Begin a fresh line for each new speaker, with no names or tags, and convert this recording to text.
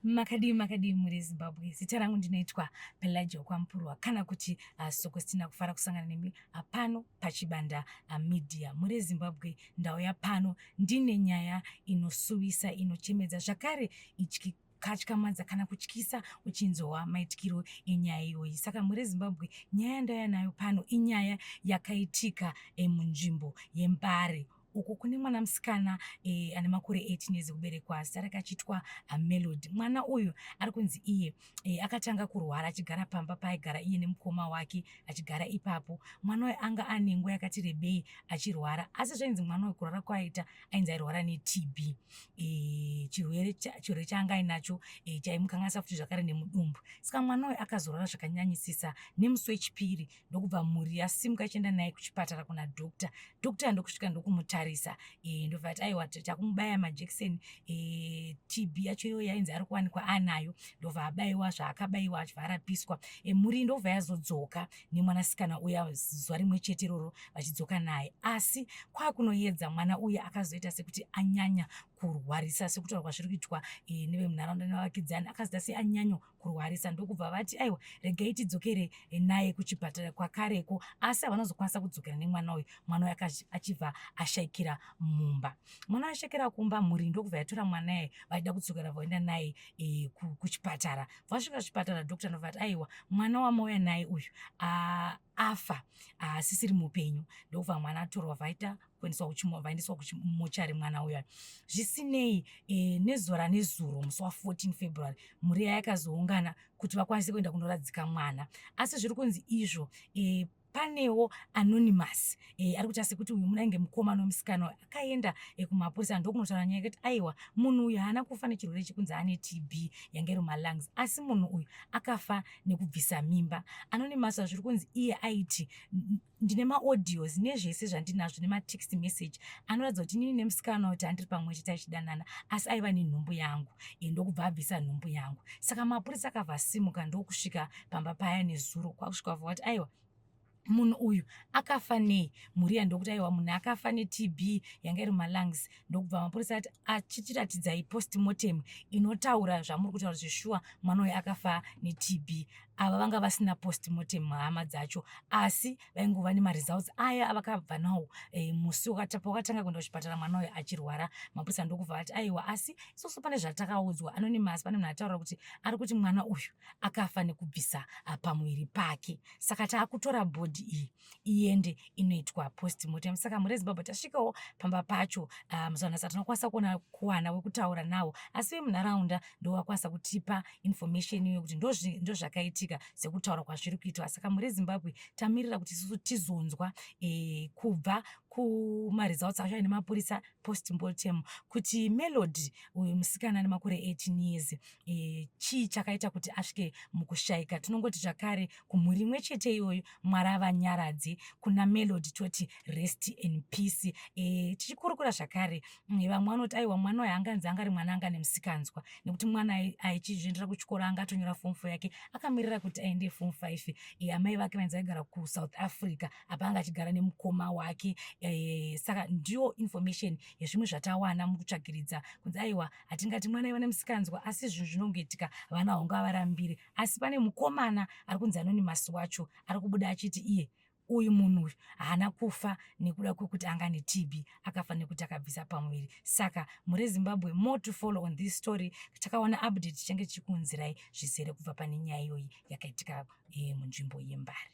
Makadii makadii mhuri yeZimbabwe, zita rangu ndinoitwa Pelagia Kwampurwa kana kuti Sokostina. Kufara kusangana nemi pano paChibanda Media. Mhuri yeZimbabwe, ndauya pano ndine nyaya inosuwisa, inochemedza zvakare ichikatyamadza kana kutyisa uchinzwa maitikiro enyaya iyoyi. Saka mhuri yeZimbabwe, nyaya yandauya nayo pano inyaya yakaitika munzvimbo yeMbare uko kune mwana musikana ane makore 18 years ekuberekwa, zita rake achitwa Melody. Mwana uyu ari kunzi iye akatanga kurwara achigara pamba paaigara iye nemukoma wake achigara ipapo. Mwana uyu anga ane nguva yakati rebei achirwara, asi zvainzi mwana uyu kurwara kwaaita ainzi airwara neTB, chirwere chaanga ainacho chaimukanganisa futi zvakare nemudumbu. Saka mwana uyu akazorwara zvakanyanyisisa nemusi weChipiri, ndokubva mhuri yasimuka ichienda naye kuchipatara kuna doctor. Doctor ndokusvika ndokumutarisa, ndobva ati aiwa, takumubaya majekiseni, TB yacho iyoyo yainzi ari kuwanikwa anayo. Ndobva abayiwa zvaakabayiwa, achibva arapiswa. Mhuri ndobva yazodzoka nemwanasikana uya zuva rimwe chete iroro vachidzoka naye, asi kwakunoedza mwana uya akazoita sekuti anyanya kurwarisa, sekutaura kwazviri kuitwa nevemunharaunda nevavakidzani. Akazoita seanyanya kurwarisa, ndokubva vati aiwa, regai tidzokere naye kuchipatara kwakareko, asi havana kuzokwanisa kudzokera nemwana uyu. Mwana uyu achibva ashayikira mumba. Mwana ashayikira kumba, mhuri ndokubva yatora mwana iye vachida kudzokera voenda naye kuchipatara. Vasvika kuchipatara, doctor ndobva ati aiwa, mwana wamauya naye uyu afa, asisiri mupenyu. Ndokubva mwana atorwa, vaita kuendeswa, vaendeswa kuchimochari mwana uya. Zvisinei, nezuva ranezuro, musi wa14 February, mhuri iya yakazoungana kuti vakwanise kuenda kunoradzika mwana, asi zviri kunzi izvo panewo Anonymous ari kuita sekuti uyu munange mukoma nomusikana uyu akaenda kumapurisa ndokunotaura nyaya yekuti aiwa, munhu uyu haana kufa nechirwere chekunzi ane TB yange iri mumalungs, asi munhu uyu akafa nekubvisa mimba. Anonymous zviri kunzi iye aiti ndine maaudios nezvese zvandinazvo nematext message anoratidza kuti inini nemusikana kuti handiri pamwe chete achidanana, asi aiva nenhumbu yangu, ndokubva abvisa nhumbu yangu. Saka mapurisa akabva asimuka ndokusvika pamba paya nezuro, kwakusvika vati aiwa, munhu uyu akafa nei? Mhuri iya ndokuti aiwa, munhu akafa neTB yanga iri mumalungs. Ndokubva mapurisa ati achitiratidzai postmortem inotaura zvamuri kutaura zveshuwa mwana uyu akafa neTB. Ava vanga vasina postmortem hama dzacho, asi vaingova nemaresults aya avakabva nawo musi pawakatanga kuenda kuchipatara mwana uyu achirwara. Mapurisa ndokubva vati aiwa, asi isusu pane zvatakaudzwa Anonymous, pane munhu ataura kuti ari kuti mwana uyu akafa nekubvisa pamuviri pake, saka taakutora body iyi iende inoitwa postmortem. Saka mhuri yeZimbabwe, tasvikawo pamba pacho muzuva tinokwanisa kuona kuwana wekutaura nawo, asi vemunharaunda ndovakwanisa kutipa information iyoyo kuti ndozvakaitika sekutaura kwazviri kuitwa. Saka mhuri yeZimbabwe, tamirira kuti isusu tizonzwa kubva kumaresults acho aine mapurisa postmortem kuti Melody uyu musikana nemakore 18 years, chii chakaita kuti asvike mukushayika. Tinongoti zvakare kumhuri imwe chete iyoyo, Mwari avanyaradze. Kuna Melody toti rest in peace. Tichikurukura zvakare, vamwe vanoti aiwa, mwana uyu anganzi anga ari mwana anga nemusikanzwa, nekuti mwana aichizviendera kuchikoro, anga atonyora form 4 yake, akamirira kuti aende form 5. Amai vake vainzi vaigara kuSouth Africa, apa anga achigara nemukoma wake. Saka ndiyo information yezvimwe zvatawana mukutsvagiridza kunzi aiwa, hatingati mwana aiva nemusikanzwa, asi zvinhu zvinongoitika, vana haungavarambire. Asi pane mukomana ari kunzi Anonymous wacho ari kubuda achiti iye uyu munhu uyu haana kufa nekuda kwekuti anga neTB, akafa nekuti akabvisa pamuviri. Saka mhuri yeZimbabwe, more to follow on this story. Takawana update, tichange tichikuunzirai zvizere kubva pane nyaya iyoyi yakaitika munzvimbo yeMbare.